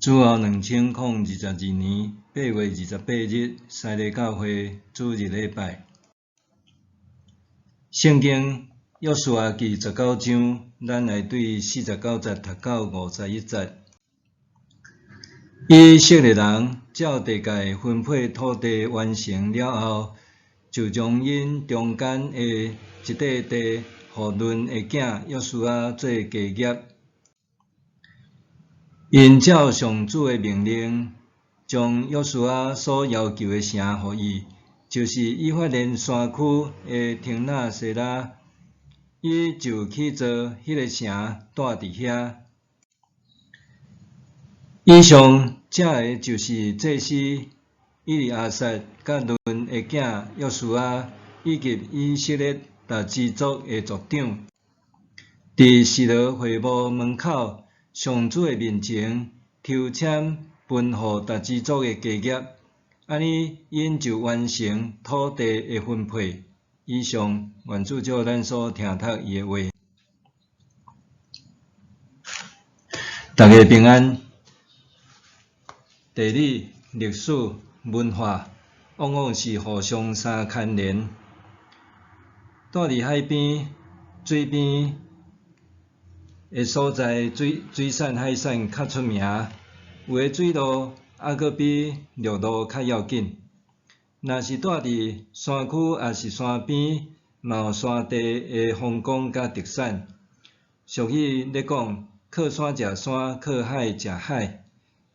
主後2022年8月28日，西螺教會主日禮拜。聖經約書亞記十九章，咱來對49節讀到51節。以色列人照地界分配土地完成了後，就將𪜶中間的一塊地，予嫩的囝約書亞做家業。𪜶照上主的命令，將約書亞所要求的城予伊，就是以法蓮山區的亭納西拉，伊就起造彼个城，住佇遐。以上這个就是祭司以利亞撒佮嫩的囝約書亞，以及以色列逐支族的族長，佇示羅會幕門口上主的面前抽籤分予逐支族的家業，按呢𪜶就完成土地的分配。以上，願主祝福咱所聽讀伊的話。大家平安。地理、歷史、文化，往往是互相相牽連。住佇海邊、水邊的所在，水產海產較出名。有的水路猶閣比陸路較要緊。若是住佇山區抑是山邊，嘛有山地的風光佮特產。俗語咧講，靠山食山，靠海食海。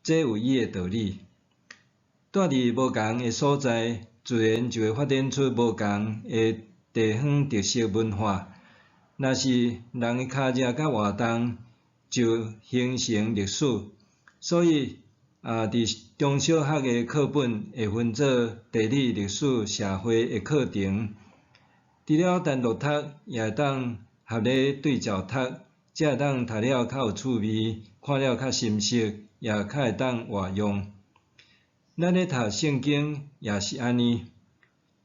這有伊的道理。住佇無仝的所在，自然就會發展出無仝的地方特色文化。若是人的跤跡佮活動，就形成歷史。所以，佇中小學的課本會分做地理、歷史、社會的課程。除了單獨讀，也會當合咧對照讀，才會當讀了較有趣味，看了較深熟，也較會當活用。咱咧讀聖經也是按呢。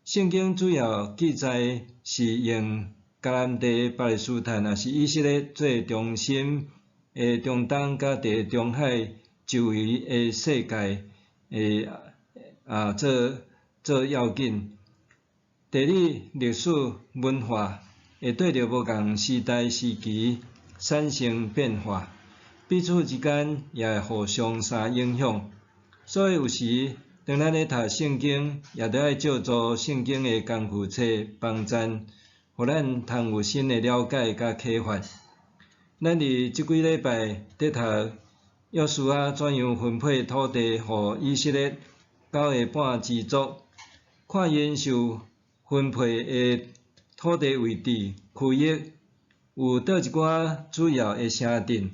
聖經主要記載是用迦南地、巴勒斯坦，抑是以色列做中心的中東佮地中海周圍的世界的做要緊。地理、歷史、文化會對著無仝時代時期產生變化，彼此之間也會互相相影響。所以有時當咱咧讀聖經，也著愛借助聖經的工具冊幫贊，予咱通有新的了解佮啟發。咱佇這幾禮拜佇讀約書亞怎樣分配土地予以色列九个半支族，看𪜶受分配的土地位置區域有佗一寡主要的城鎮。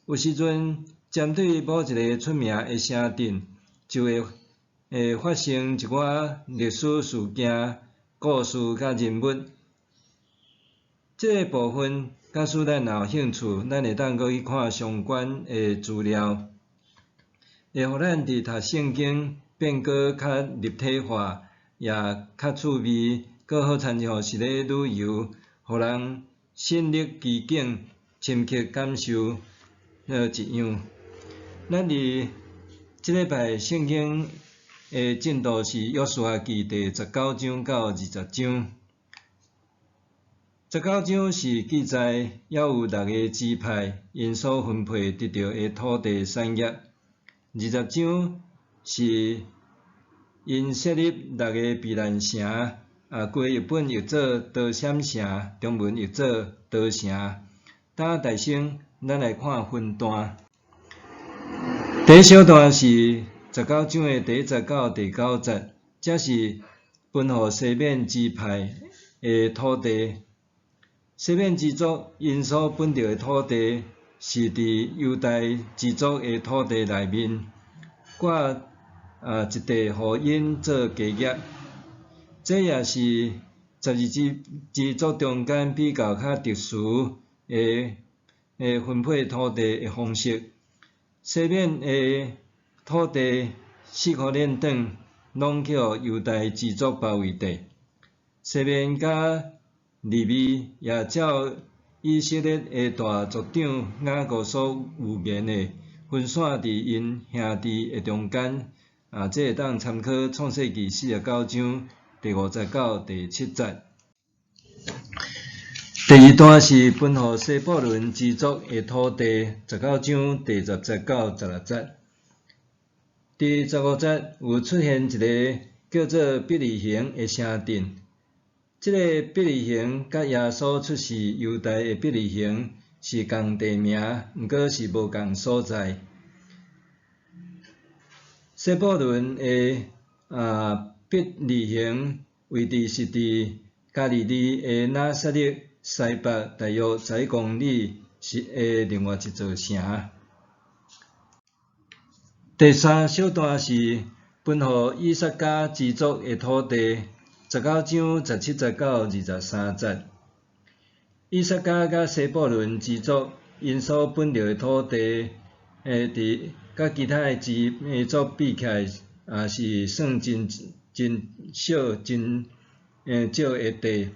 有時陣針對某一个出名的城鎮，就會發生一寡歷史事件、故事佮人物。這个部分，假使咱若有興趣，咱會當閣去看相關的資料，會予咱佇讀聖經變閣較立體化，也較趣味，閣好親像是咧旅遊，予人身歷其境，深刻感受一樣。咱佇這禮拜聖經的進度是約書亞記第十九章到20章。十九章是記載猶有六个支派𪜶所分配得著的土地產業。20章是𪜶設立六个避難城，規譯本譯做逃閃城，中文譯做逃城。等大先，咱來看分段。第一小段是十九章的第一節到第九節，這是分予西緬支派的土地。西緬支族𪜶所分著的土地，是佇猶大支族的土地內面，割一塊予𪜶做家業。這也是12支族中間比較較特殊的分配土地的方式。西緬的土地四箍輾轉，攏去予猶大支族包圍地。西緬佮利未也照以色列的大族長雅各所預言的，分散佇𪜶兄弟的中間。啊，這會當參考創世記49章第5節到第7節。第二段是分予西布倫支族的土地，19章第10節到16節。第15節有出現一个叫做伯利恆的城鎮。這个伯利恆佮耶穌出世猶大的伯利恆是仝地名，毋過是無仝所在。西布倫的伯利恆位置是佇加利利的拿撒勒西北大約11公里是的另外一座城。第三小段是分予以薩迦支族的土地，19章17節到23節。以薩迦佮西布倫支族𪜶所分著的土地，佇佮其他的支族比起來，也是算真真少、真少的地。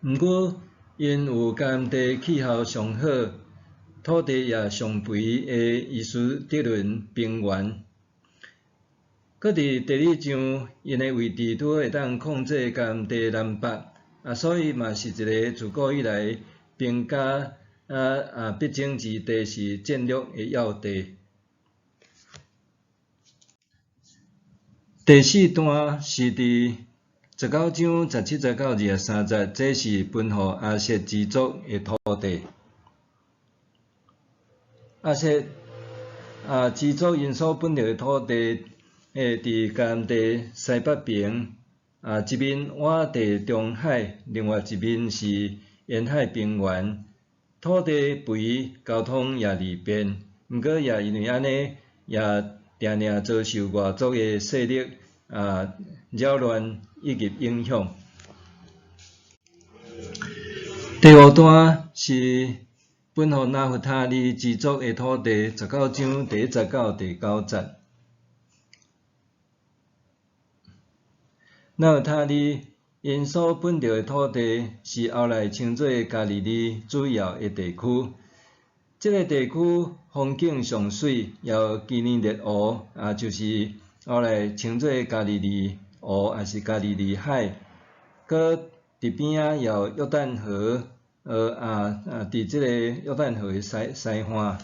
毋過，𪜶有迦南地氣候上好、土地也上肥的伊斯德倫平原。閣佇地理上，𪜶的位置拄好會當控制迦南地南北，啊，所以嘛是一个自古以來兵家必爭之地，是戰略的要地。第四段是佇19章17節到23節，這是分予亞設支族的土地。亞設支族𪜶所分著的土地，佇迦南地西北爿，一面倚地中海，另外一面是沿海平原，土地肥，交通也利便。毋過也因為按呢，也定定遭受外族的勢力擾亂以及影響。第五段是分予拿弗他利支族的土地，19章第1節到第9節。拿弗他利𪜶所分著的土地是後來稱做加利利主要的地區。這个地區風景上媠，也有基尼列湖，就是後來稱做加利利湖，抑是加利利海。閣佇邊仔也有約旦河，佇這个約旦河的西西岸。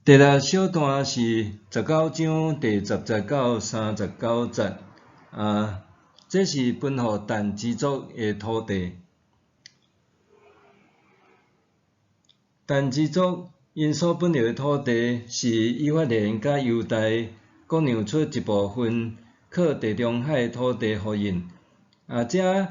第六小段是19章第10節到39節，這是分予但支族的土地。但支族𪜶所分著的土地是以法蓮佮猶大各讓出一部分靠地中海的土地予𪜶。這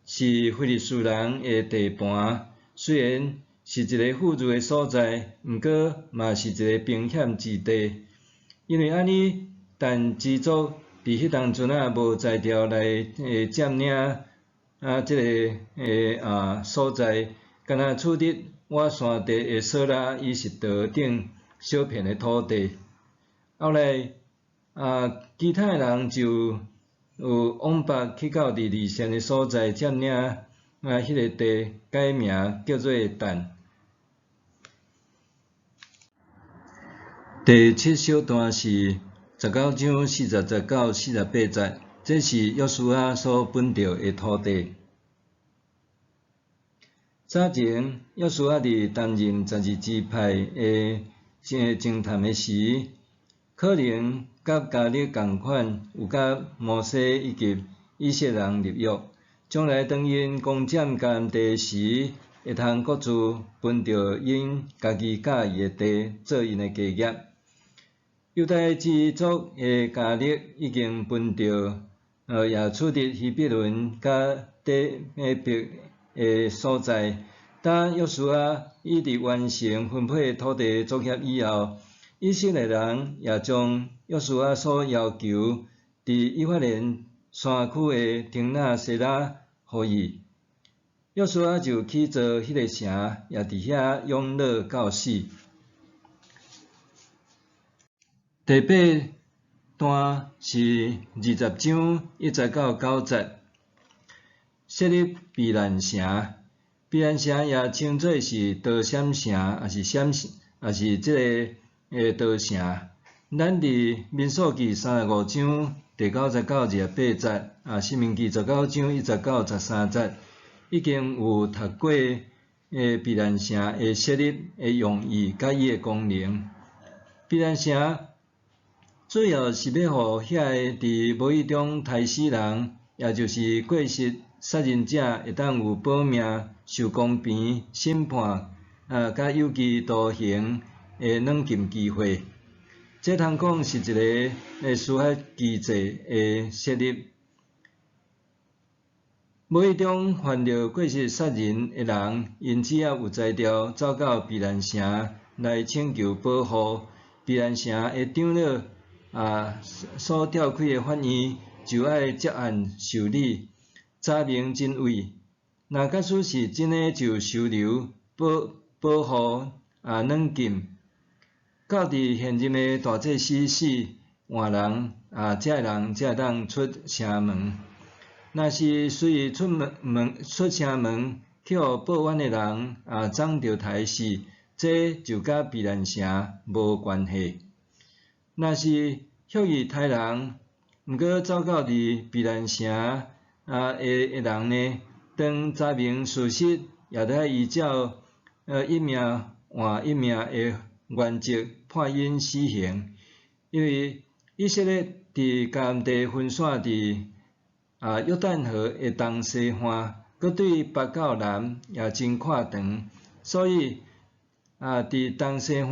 是非利士人的地盤，雖然是一个富裕的所在，毋過嘛是一个兵險之地。因為按呢，但支族佇彼當陣仔無才調來佔領這个所在，敢若處佇倚山地的瑣拉以實陀等小片的土地。後來其他的人就有往北去到佇利仙的所在佔領彼个地，改名叫做但。第七小段是19章40節到48節，這是約書亞所分著的土地。早前，約書亞佇擔任12支派的偵探的時，可能佮迦勒仝款，有佮摩西以及以色列人立約，將來當𪜶攻佔迦南地時，會通各自分著𪜶家己佮意的地，做𪜶的家業。猶大支族的迦勒已經分著，也處佇希伯崙佮底伯的所在。當約書亞已佇完成分配土地作業以後，以色列人也將約書亞所要求佇以法蓮山區的亭納西拉予伊。約書亞就起造彼个城，也佇遐養老到死。第八段是20章1節到9節，設立避難城。避難城也稱做是逃閃城，抑是閃，抑是這个逃城。咱佇民數記35章第90到28節，申命記19章1到13節，已經有讀過避難城的設立的用意佮伊的功能。避難城主要是欲予遐个佇無意中刣死人，也就是過失殺人者，會當有保命、受公平審判，佮有期徒刑的軟禁機會。這通講是一个司法機制的設立。無意中犯著過失殺人的人，𪜶只要有才調走到避難城來請求保護，避難城的長老所召開的法院就愛接案受理，查明真偽。若假使是真的，就收留保護軟禁。到佇現任的大祭司死換人，這个人才會當出城門。若是隨意出城門去予報冤的人摠著刣死，這就佮避難城無關係。若是蓄意刣人，毋過走到佇避難城的人呢，當查明事實，也著愛依照一命換一命的原則判𪜶死刑。因為以色列佇迦南地分散佇約旦河的東西岸，閣對北到南也真闊長，所以佇東西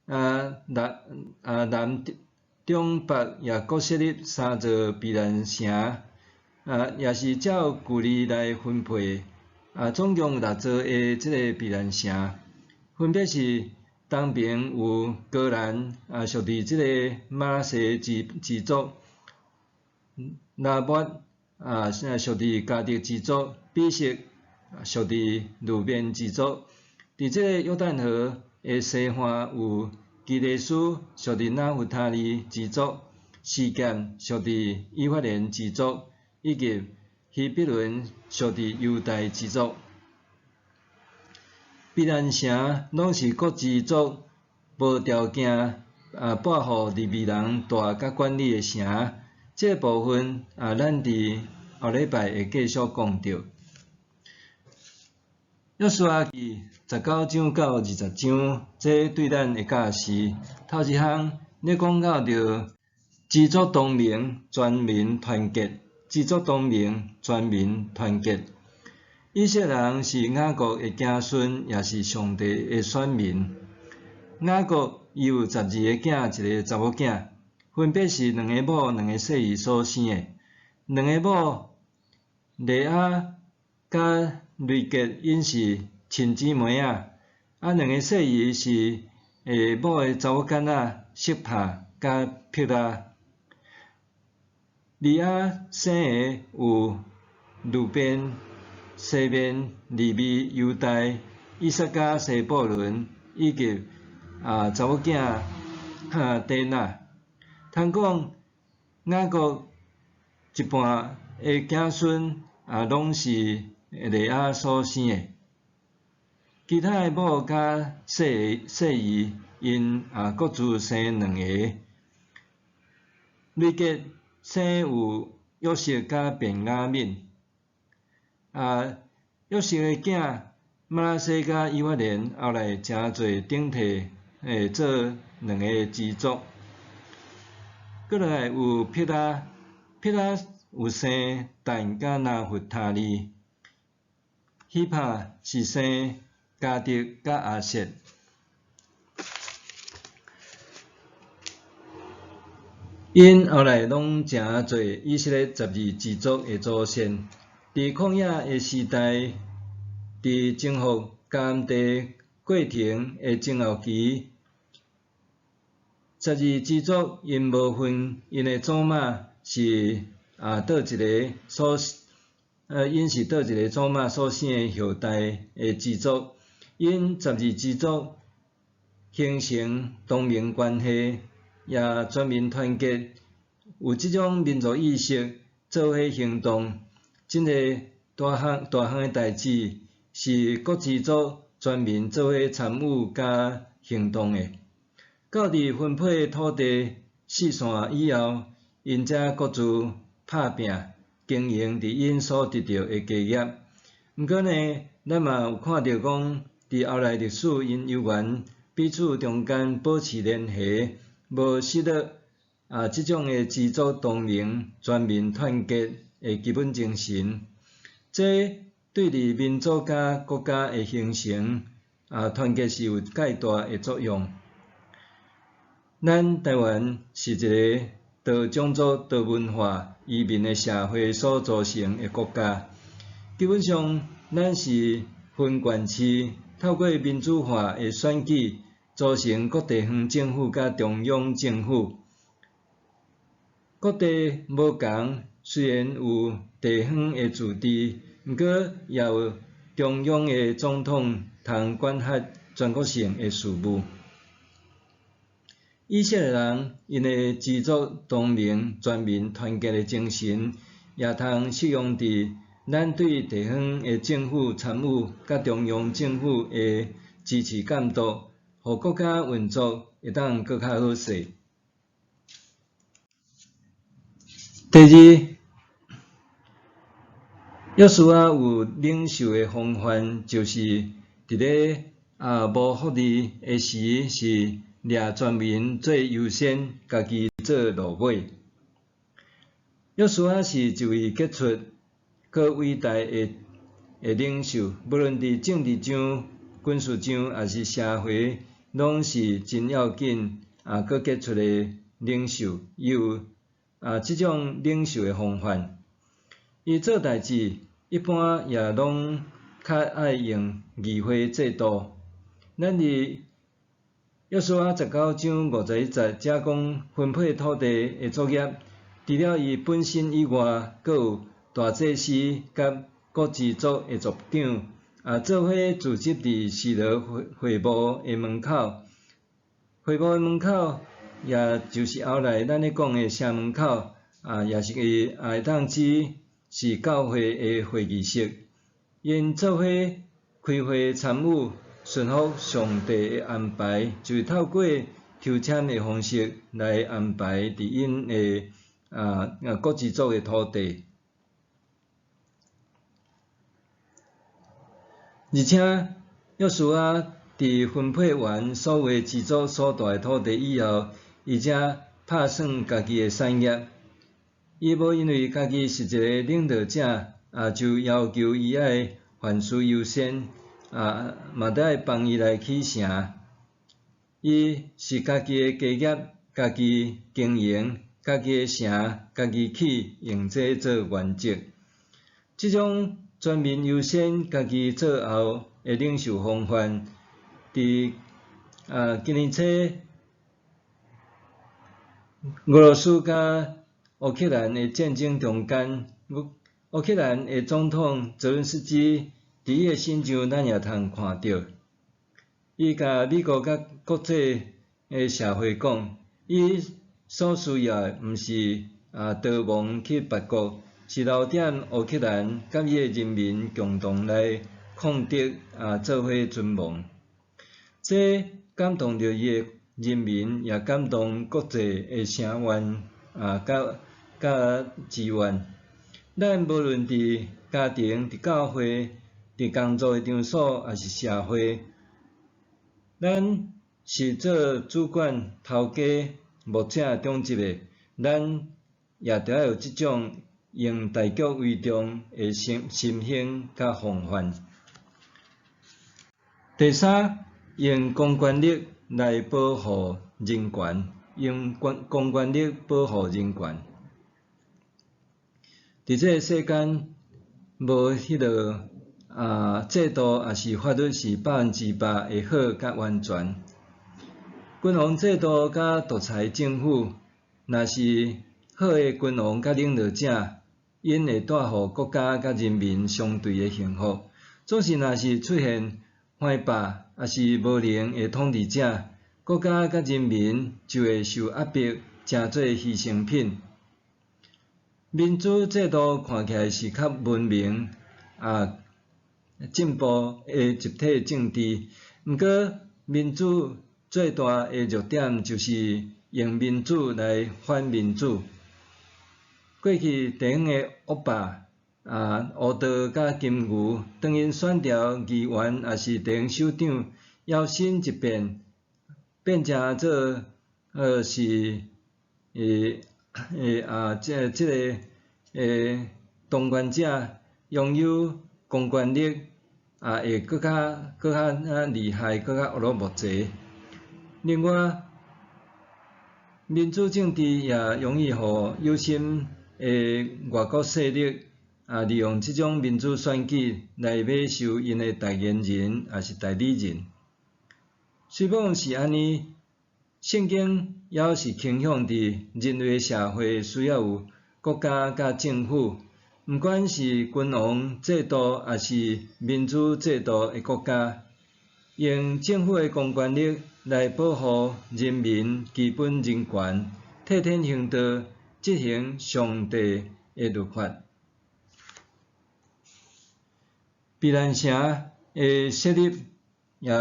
岸南中北也各設立三座避難城，也是照距離來分配，總共有六座的這个避難城，分別是東爿有歌蘭，屬佇這个瑪拿西支族；拉抹屬佇迦得支族；比悉屬佇流便支族。佇這个約旦河的西岸有基列斯屬佇拿弗他利支族，示劍屬佇以法蓮支族，以及希伯崙屬佇猶大支族。避難城攏是各支族無條件撥予利未人住佮管理的城。這个部分咱佇後禮拜會繼續講著。約書亞記19章到20章，這對咱的教示，頭一項咧講到著支族同盟，全民團結。支族同盟，全民團結。以色列人是雅各的子孫，也是上帝的選民。雅各伊有12個囝，一個查某囝，分別是兩个某、兩個細姨所生的。兩个某利亞佮雷結，𪜶是親姊妹仔。兩个細姨是某的查某囡仔悉帕佮辟拉。利亞生的有流便、西緬、利未、猶大、以薩迦、西布倫，以及查某囝底拿。通講雅各一半的子孫攏是利亞所生的，其他的某佮細姨，𪜶各自生兩個。雷結生有約瑟佮便雅憫。約瑟的囝瑪拿西佮以法蓮後來成做頂替，做兩个支族。閣落來有辟拉，辟拉有生但佮拿弗他利。希帕是生迦得佮亞設。𪜶後來攏成做以色列12支族的祖先。佇曠野的時代，佇征服迦南地過程的中後期，12支族𪜶無分𪜶的祖媽是佗一个所，𪜶是佗一个祖媽所生的後代的支族，𪜶12支族形成同盟關係，也全民團結，有這種民族意識，做伙行動。這个大項大項的代誌，是各支族全民做伙參與佮行動的。到佇分配土地四散以後，𪜶才各自拍拚經營佇𪜶所得著的家業。毋過呢，咱嘛有看著講，佇後來歷史，𪜶猶原彼此中間保持聯繫，無失落啊這種的支族同盟、全民團結的基本精神。這對佇民族佮國家的形成啊團結是有蓋大的作用。咱台灣是一个多種族、多文化移民的社會所組成的國家。基本上，咱是分權制，透過民主化的選舉，組成各地方政府佮中央政府。各地無仝，雖然有地方的自治，毋過也有中央的總統通管轄全國性的事務。以色列人𪜶的支族同盟、全民團結的精神，也通適用佇咱對地方的政府參與，佮中央政府的支持監督，予國家運作會當閣較好勢。第二，約書亞有領袖的風範，就是佇咧啊無福利的時，是掠全民做優先，家己做落尾。約書亞是一位傑出、閣偉大的的領袖，無論佇政治上、軍事上，抑是社會，攏是真要緊啊，閣傑出的領袖。伊有啊這種領袖的風範。伊做代誌一般也攏較愛用議會制度。咱佇約書亞19章51節，遮講分配土地的作業，除了伊本身以外，閣有大祭司佮各支族的族長，啊，做伙聚集佇示羅會會幕的門口。會幕的門口，也就是後來咱咧講的城門口，啊，也是也會當指是教會的會議室。𪜶做伙開會參與，順服上帝的安排，就是透過抽籤的方式來安排佇𪜶的啊各支族的土地。而且，約書亞佇分配完所有支族所蹛的土地以後，伊才拍算家己的產業。伊無因為家己是一个領導者，啊，就要求伊愛凡事優先，啊，嘛得愛幫伊來起城。伊是家己的家業，家己經營，家己的城，家己起，用這做原則。這種全民優先、家己做後的領袖風範，佇啊今年初俄羅斯佮烏克蘭的戰爭中間，烏烏克蘭的總統澤倫斯基佇伊的身上，咱也通看著。伊共美國佮國際的社會講，伊所需要的毋是啊逃亡去別國，是留踮烏克蘭，佮伊的人民共同來抗敵啊，做伙存亡。這感動著伊的人民，也感動國際的聲援啊，佮佮支援。咱無論佇家庭、佇教會、佇工作的場所，抑是社會，咱是做主管、頭家、牧者、長執的，咱也著愛有這種用大局為重的心心胸佮風範。第三，用公權力來保護人權，用公公權力保護人權。佇這个世間，無彼个啊制度，抑是法律是100%的好佮完全。君王制度佮獨裁政府，若是好的君王佮領導者，𪜶會帶予國家佮人民相對的幸福。總是若是出現橫霸抑是無能的統治者，國家佮人民就會受壓迫，成做犧牲品。民主制度看起來是較文明啊，進步的集體政治。毋過，民主最大的弱點就是用民主來反民主。過去地方的惡霸啊，烏道佮金牛，當𪜶選著議員抑是地方首長，搖身一變，變成做是啊，這個當權者擁有公權力，也會閣較厲害，閣較烏魯木齊。另外，民主政治也容易予有心的外國勢力啊，利用這種民主選舉來買收𪜶的代言人，抑是代理人。雖罔是按呢，聖經猶是傾向佇人類社會需要有國家佮政府，毋管是君王制度，抑是民主制度的國家，用政府的公權力來保護人民基本人權，替天行道，執行上帝的律法。避難城的設立也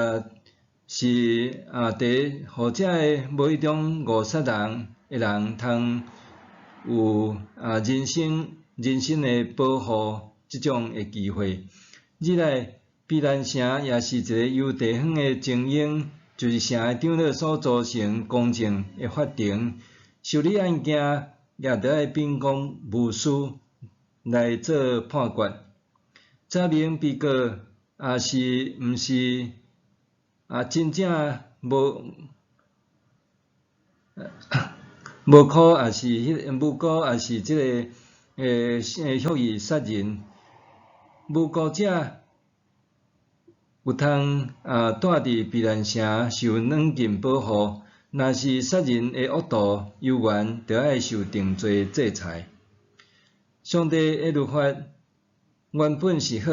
是啊，第一，予這个無意中誤殺人的人通有啊人身的保護這種的機會。二來，避難城也是一个由地方的精英，就是城的長老所組成公正的法庭，受理案件也著愛秉公無私來做判決。查明被告也是毋是啊真正無辜，抑是彼無辜，抑是這个蓄意殺人，無辜者有通啊蹛佇避難城受軟禁保護，若是殺人的惡徒猶原著愛受定罪制裁。上帝的律法原本是好，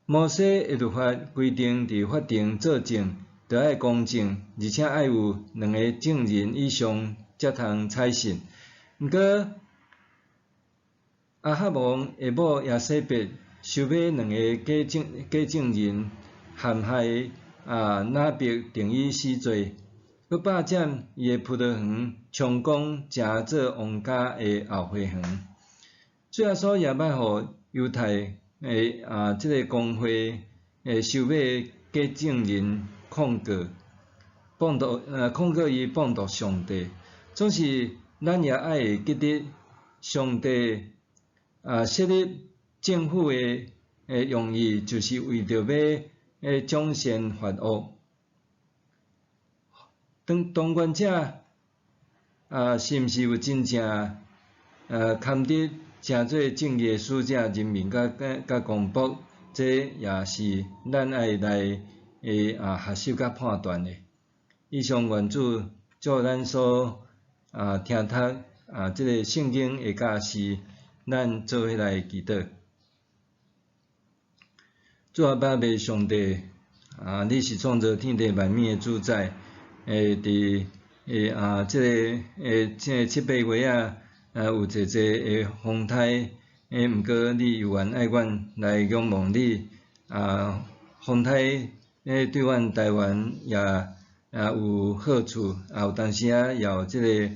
摩西的律法規定佇法庭作證，著愛公正，而且愛有兩个證人以上才通採信。毋過，亞哈王的某耶洗別收買兩个假證人，陷害啊拿伯，定伊死罪，閣霸佔伊的葡萄園，充公成做王家的後花園。主耶穌也捌予猶太的啊這个公會的收買假證人控告，謗讟控告伊謗讟上帝。總是咱也愛會記得，上帝啊設立政府的用意，就是為著欲獎善罰惡。當權者啊，是毋是有真正堪得成做正義的使者，人民佮公僕，這也是咱愛來啊學習佮判斷的。以上願主照咱所啊聽讀啊這个聖經的教示，咱做伙來祈禱。主阿爸父上帝啊，你是創造天地萬物的主宰，佇啊這个這七八月仔啊有濟濟的風颱，毋過你猶原愛阮來仰望你啊，風颱對阮台灣也啊有好處，啊有當時仔也有這个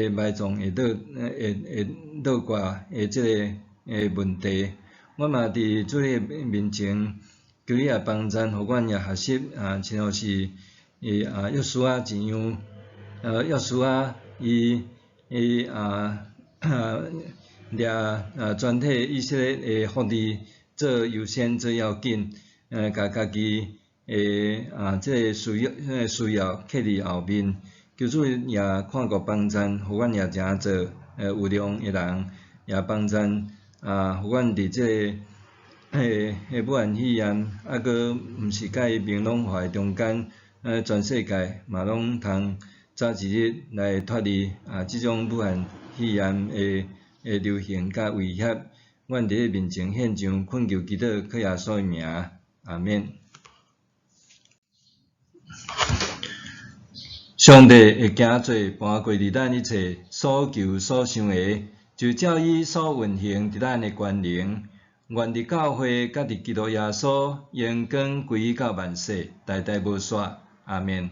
埋葬會倒會倒掛的這个問題。我嘛佇主你面前，求你也幫贊，予阮也學習啊，親像是啊約書亞一樣，約書亞伊啊掠啊全體以色列的福利做優先做要緊，共家己的啊這个需要放佇後面。求主也看顧幫贊，予阮也誠做有量的人，也幫贊啊，予阮佇這个武漢肺炎，猶閣毋是佮伊明朗化的中間，全世界嘛攏通早一日來脫離啊這種武漢肺炎的流行佮威脅。阮佇你面前獻上懇求祈禱，靠耶穌的名，阿免。上帝的行做搬過佇咱一切所求所想的，就照伊所運行佇咱的權能。願佇教會佮佇基督耶穌榮光歸到萬世，代代無煞。阿們。